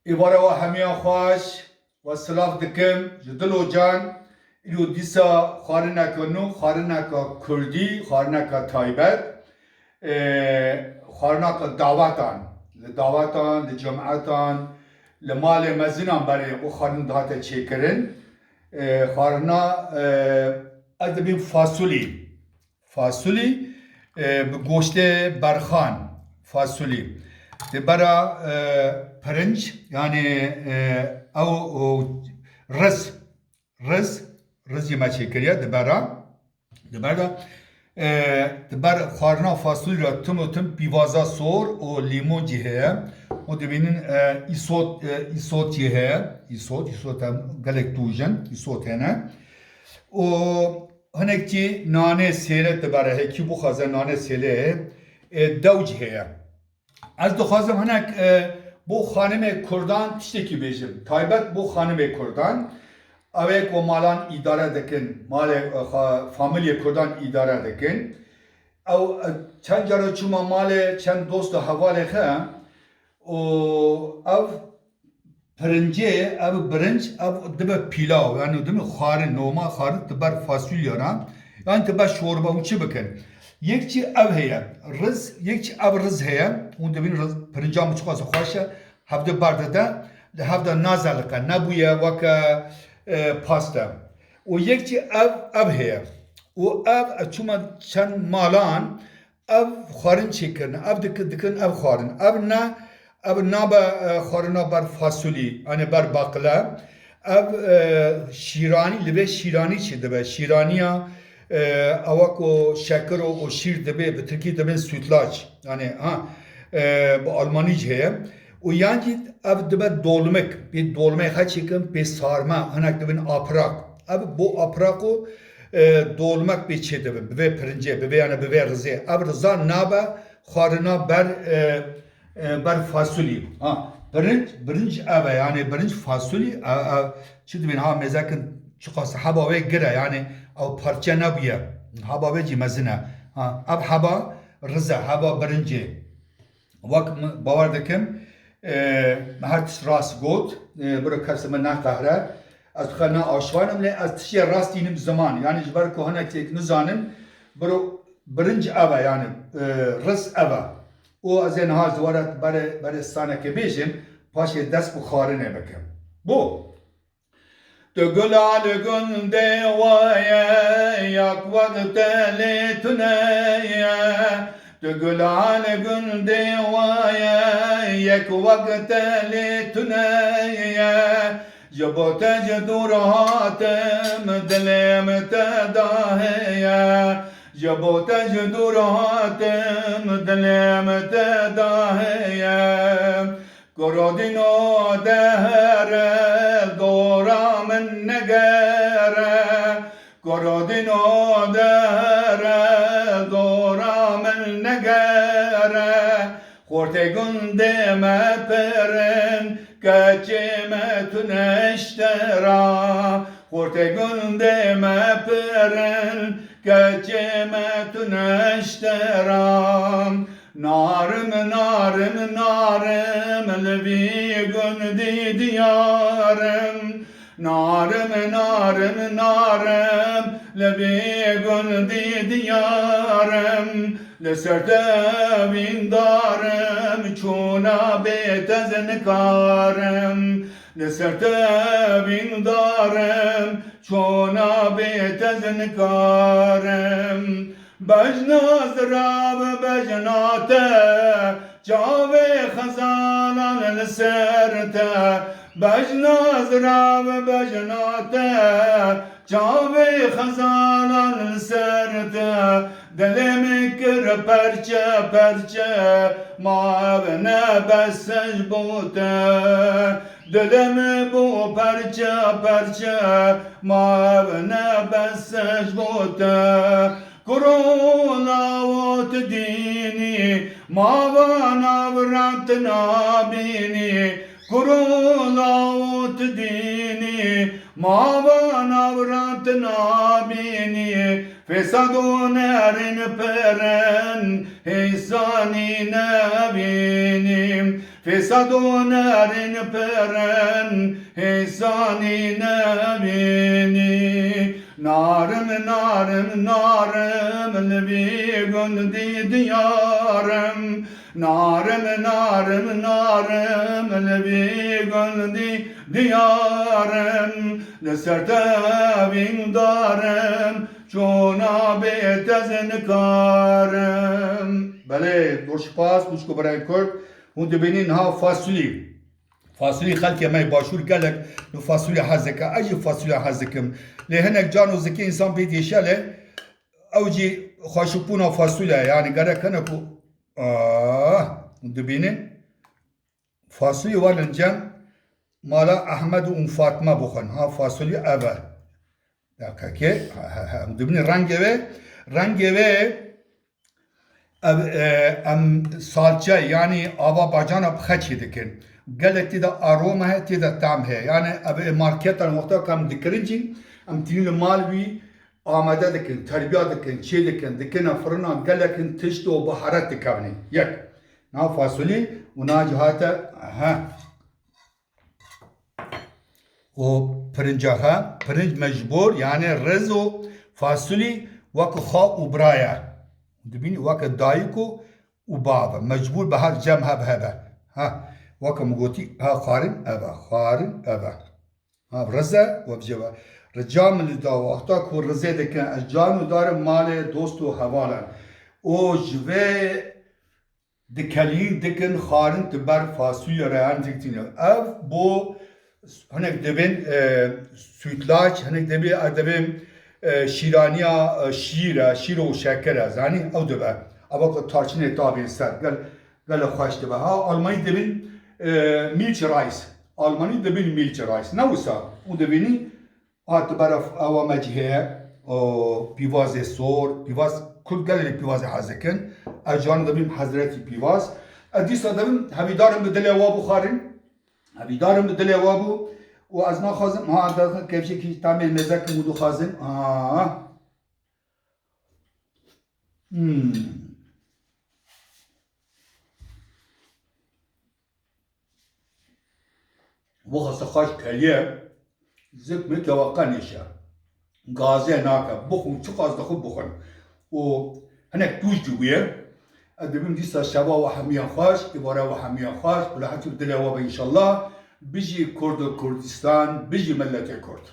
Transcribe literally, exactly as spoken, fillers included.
Êvara we hemiya xweş, we silav dikim ji dil û can. Îro dîsa xwarineke nû, xwarineke kurdî, xwarineke taybet. Ê, xwarineke dawetan, li dawetan, li cemaetan, li malê mezinan berê û xwarin dihate çêkirin. Ê, xwarina, ê, ez dibêm fasulî. Fasulî, e, bi goştê berxan, fasulî. Di bera, e, pirinc, yani, e, ew, o, riz, riz, rizî me çêkiriye di bera. Di ber de, e, di ber xwarina fasulî re tim û tim pîvaza sor û lîmon jî heye. Û dibînin, e, îsot, e, îsot jî heye. Îsot, îsot hem gelek tûj in, îsot hene. Û hinek jî nanê sêre dibere, hekî bixwaze nanê sêre, e, dew jî heye. Ez dixwazim hinek, e, bo xanimê kurdan tiştekî bêjim. Taybet bo xanimê kurdan. Ew ê ku malan îdare dikin, malê, e, xa-, familiyê kurdan îdare dikin. Ew, e, çend cara çûma malê çend dost û hevalê xe û ev Pirincê, ev birinc, ev dibe pîlaw, yani dibe xwarin, normal xwarin, ti ber fasulye re, yani ti ber şorba û çi bikin. Yek çi ev heye, riz, yek çi ev riz heye, hûn dibînin riz, pirinca min çiqas xweş e, hevde ber dide, li hevde nazeliqe, nebûye weke, e, paste. Û yek çi ev, ev heye. Û ev, e, çûma çend malan, Ev xwarin çêkirine, ev diki-, dikin ev xwarin. Ev ne, ev nabe, e, xwarina ber fasulî, yani ber baqile. Ev, e, şîranî, li vê şîranî çi dibe? Şîraniya, e, ewa ku şekir û, û şîr dibe, bi tirkî dibin sütlaç. Yani, ha, e, bi almanî jî heye. Û yan jî ev dibe dolmik. Pê dolmê xwe çêkin, pê sarma, hinek dibin aprak. Ev bo aprak û e, dolmek pê çê dibin, bi vê pirincê, bi vê, yani bi vê rizê. Ev riza nabe xwarina ber, e, e, ber fasulî. Ha, pirinc, birinc ev e, yani birinc fasulî, e, e, çi dibên ha mêzekin çiqas heba wê gir e, yani ew parçe nebûye. Heba wê jî mezin e. Ha, ev heba riz e, heba birincê. Wek min bawer dikim, e, me her tişt rast got, e, biro kes min neqehre. Ez xwe ne aşvanim, lê ez tiştê rast tînim ziman. Yani ji ber ku hinek têk nizanin, biro birinc ev e, yani, e, riz ev e. Û ez ê niha ji we re berê, berê stranekê bêjim, paşê dest bi xwarinê bikim. Bo. Tu gula li gundê we ye, yek wek te lê tune ye. Tu gula li gundê we ye, yek wek te lê tune ye. Ji bo te ji dûr hatim, dilê min te da heye. Ji bo te ji dûr hatim, dilê min te da heye. Korodîno de here, dora min negere. Korodîno de here, dora min negere. Xortê gundê me pirin, keçê me tune ji te re. Xortê gundê me pirin, keçê me tune ji te re. Narim, narim, narim, li vî gundî diyarim. Narim, narim, narim, li vî gundî diyarim. Li ser te wîndarim, çûna bê te ez nikarim. Li ser te wîndarim, çûna bê te ez nikarim. Bejna zirav, bejna te, çavê xezanan li ser te. Bejna zirav, bejna te, çavê xezanan li ser te. Dilê min kir perçe perçe, ma ev ne bes e ji bo te. Dilê min bû perçe perçe, ma ev ne bes e ji bo te. Kuro lawo tu dînî, ma va navran tu nabînî. Kuro lawo tu dînî, ma va navran tu nabînî. Fesad û nerîn pirin, hêsanî nebînî. Hêsa donerên pirin, hêsanî nebînî. Narim, narim, narim, li vî gundî diyarim. Narim, narim, narim, li vî gundî diyarim. Li ser tevîn darim, çûna bê te ez nikarim. Belê, zor spas, xwişk û birayên Kurd. Hûn dibînin niha fasulî. Fasulî xelkê me yê başûr gelek bi fasulî hez dike. Ez jî fasulî hez dikim. Lê hinek can û zikê însan pê dêşe lê ew jî xweşikbûna fasulî ye. Yanî gerek hene ku, ah, dibînin. Fasulî werin cem mala Ehmed û Fatma bixwin. Ha, fasulî ev e. Deqekê, he, he, he. Dibînin rengê wê, rengê wê ev, e, em salçe, yanî ava bacana bi xeçê dikin. Gelek tê de aroma heye, tê de tam heye. Yanî ev ê marketan wexta ku em dikirin jî, em tînin li mal wî amade dikin, terbiya dikin, çê dikin, dikine firinan, gelek hin tişt û biharet dikevnî. Yek. Na fasulî û na cihate, he. û pirinca xwe, pirinc mecbûr, yanî riz û fasulî wek xwe û bira ye. Dibînî wek dayik û, û bav e. Mecbûr bi hev cem hev hebe. Ha, wek min gotî, ha, xwarin ev e, xwarin ev e. Ha, riz e, we bi cem e. Rica min li da wexta ku rizê dikin, ez can û darim malê dost û hevalan. Û ji vê dikelîn dikin xwarin di ber fasulye re yan diktîne. Ev bo hinek dibên, e, sütlaç, hinek dibê, e, dibên, e, şîraniya, e, şîr e, şîr û şeker e, zanî ew dibe. Eva ku tarçinê tabên ser, gel, gel xweş dibe. Ha, Almanî dibên, e, milch rice. Almanî dibên milch rice. Ne wisa. Û dibînî, Ha, tu beref ewa me cî heye, o, pîvazê sor, pîvaz, Kurd gelê pîvazê hez dikin. Ez can dibîm hezretî pîvaz. Ez dîsa dibim, hevîdarim bi dilê wa bû xwarin. Hevîdarim bi dilê wa bû. Û ez naxwazim, ha, da kevşekî tamê mêze kim û dixwazim. Ha. Hmm. Wexta xweş keliye, zik mi tewaqa nêşe. Gazê nake, bixwin, çiqas dixwin bixwin. Û hinek tûj jî bûye. Ez dibim dîsa şeva we hemiyan xweş, îvara we hemiyan xweş, bila hetî dilê we be înşallah. Bijî Kurd û Kurdistan, bijî milletê Kurd.